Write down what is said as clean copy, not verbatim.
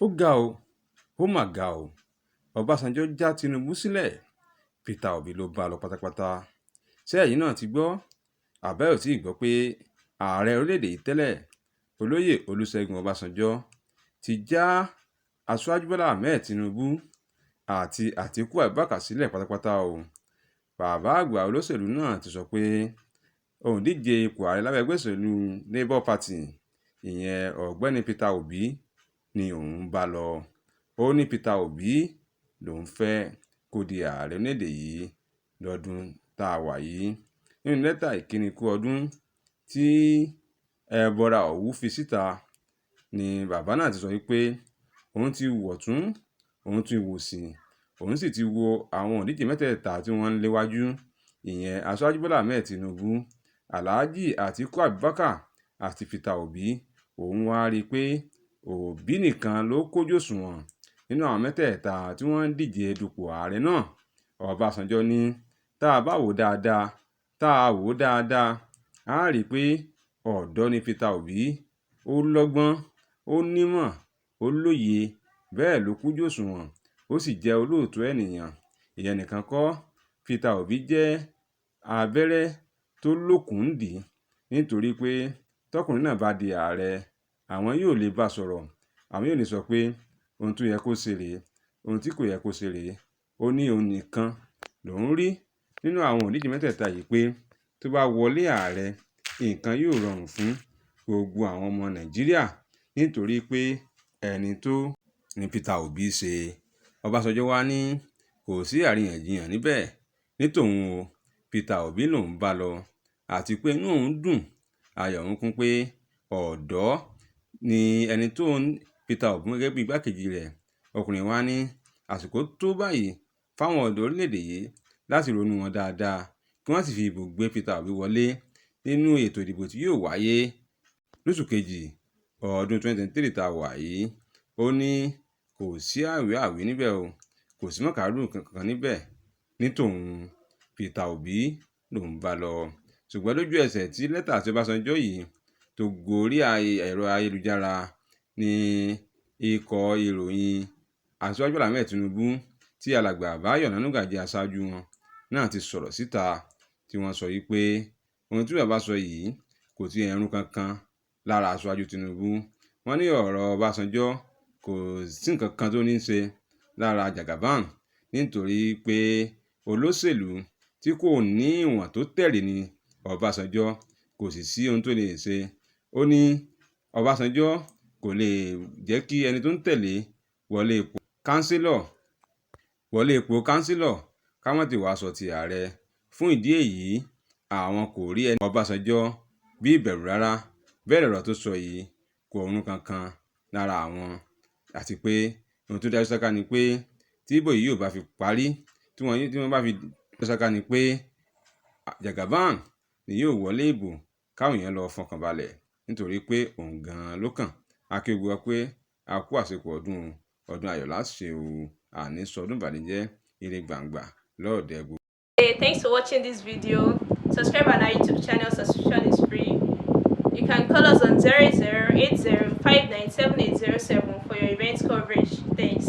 Ó ga ọ́, ó mà ga ọ́, Ọbásanjọ́ já Tinubu sílẹ̀, Peter Obi ló bá a lọ pátápátá. Ṣé ẹ̀yin náà ti gbọ́? Àbẹ́ ò tí ì gbọ́ pé ààrẹ orílẹ̀-èdè yìí tẹ́lẹ̀, Olóyè Olúṣẹ́gun Ọbásanjọ́, ti já Aṣíwájú Bọ́lá Ahmed Tinubu àti Àtíkù Abubakar sílẹ̀ pátápátá o. Bàbá àgbà olóṣèlú náà ti sọ pé òǹdíje ipò ààrẹ lábẹ́ ẹgbẹ́ òṣèlú Labour Party, ìyẹn Ọ̀gbẹ́ni Peter Obi, ni òun bá lọ. Ó ní Peter Obi lòun fẹ́ kó di ààrẹ orílẹ̀-èdè yìí lọ́dún tá a wà yìí. Nínú lẹ́tà ìkíni kú ọdún tí Ẹbọra Òwú fi síta ni bàbá náà ti sọ wípé òun ti wọ̀tún, òun ti wòsì, òun sì ti wo àwọn òǹdíje mẹ́tẹ̀ẹ̀ta tí wọ́n ń léwájú, ìyẹn Aṣíwájú Bọ́lá Ahmed Tinubu, Alhaji Atiku Abubakar àti Peter Obi. Òun wá rí i pé Obi nìkan ló kójú òṣùwọ̀n nínú àwọn mẹ́tẹ̀ẹ̀ta tí wọ́n ń díje dupò ààrẹ náà. Ọbásanjọ́ ní tá a bá wò ó dáadáa, tá a wò ó dáadáa, a rí i pé ọ̀dọ́ ni Peter Obi, ó lọ́gbọ́n, ó nímọ̀, ó lóye, bẹ́ẹ̀ ló kúnjú òṣùwọ̀n, ó sì jẹ́ olóòótọ́ ènìyàn. Ìyẹn nìkan kọ́, Peter Obi jẹ́ abẹ́rẹ́ tó lókun nídìí, nítorí pé tọkùnrin náà bá di ààrẹ, àwọn yóò lè bá sọ̀rọ̀, àwọn yóò lè sọ pé ohun tó yẹ kó ṣe rèé, ohun tí kò yẹ kó ṣe rèé. Ó ní òun nìkan lòún rí nínú àwọn òǹdíje mẹ́tẹ̀ẹ̀ta yìí pé tó bá wọlé ààrẹ, nǹkan yóò rọrùn fún gbogbo àwọn ọmọ Nàìjíríà, nítorí pé ẹni tó ní Peter Obi ṣe. Ọbásanjọ́ wá ní kò sí àríyànjiyàn níbẹ̀. Ní tòun o, Peter Obi lòún bá lọ, àti pé inú òun dùn, ayọ̀ òun kún pé ọ̀dọ́ ni ẹni tó ń Peter Obi gẹ́gẹ́ bí igbákejì rẹ̀. Ọkùnrin wá ní àsìkò tó báyìí fáwọn ọ̀dọ́ orílẹ̀-èdè yìí láti ronú wọn dáadáa, kí wọ́n sì fi ìbò gbé Peter Obi wọlé nínú ètò ìdìbò tí yóò wáyé lóṣù kejì ọdún 2023 tá a wà yìí. Ó ní kò sí àwíàwí níbẹ̀ o, kò sí mọ̀kàrú kankan níbẹ̀. Ní tòun, Peter Obi lòún bá lọ. Ṣùgbọ́n lójú ẹsẹ̀ tí lẹ́tà tí Ọbásanjọ́ yìí tó gorí ẹ̀rọ ayélujára ní ikọ̀ ìròyìn Aṣíwájú Bọ́lá Ahmed Tinubu tí alàgbà Báyọ̀ Ọ̀nànúgà jẹ́ aṣáájú wọn náà ti sọ̀rọ̀ síta, tí wọ́n sọ wípé ohun tí bàbá sọ yìí kò tí ẹ̀rùn kankan lára Aṣíwájú Tinubu. Wọ́n ní ọ̀rọ̀ Ọbásanjọ́ kò sí nǹkan kan tó ní í ṣe lára Jagaban, nítorí pé olóṣèlú tí kò ní ìwọ̀n tó tẹ̀rì ní Ọbásanjọ́, kò sì sí ohun tó lè ṣe. Ó ní Ọbásanjọ́ kò lè jẹ́ kí ẹni tó ń tẹ̀lé wọlé ipò kánsílọ̀, wọlé ipò kánsílọ̀, ká má tí wàá sọ ti ààrẹ. Fún ìdí èyí, àwọn kò rí ẹni Ọbásanjọ́ bí ìbẹ̀rù rárá. Bẹ́ẹ̀ lọ̀rọ̀ tó sọ yìí kò rún kankan lára àwọn, àti pé ohun tó dájú sáká ni pé tí ìbò yìí yóò bá fi parí, tí wọ́n bá fi dájú sáká ni pé Jagaban ni yóò wọlé ìbò, káwọn èèyàn lọ fọkàn balẹ̀, nítorí pé òun gan-an ló kàn. A kí gbogbo wa pé a kú àsìkò ọdún, ọdún ayọ̀ láṣẹ o, àní sọdún ìbànújẹ́, ire gbàǹgbà lọ́ọ̀dẹ̀ gbogbo. Hey, thanks for watching this video. Subscribe on our YouTube channel, subscription is free. You can call us on 0080 for your event coverage. Thanks.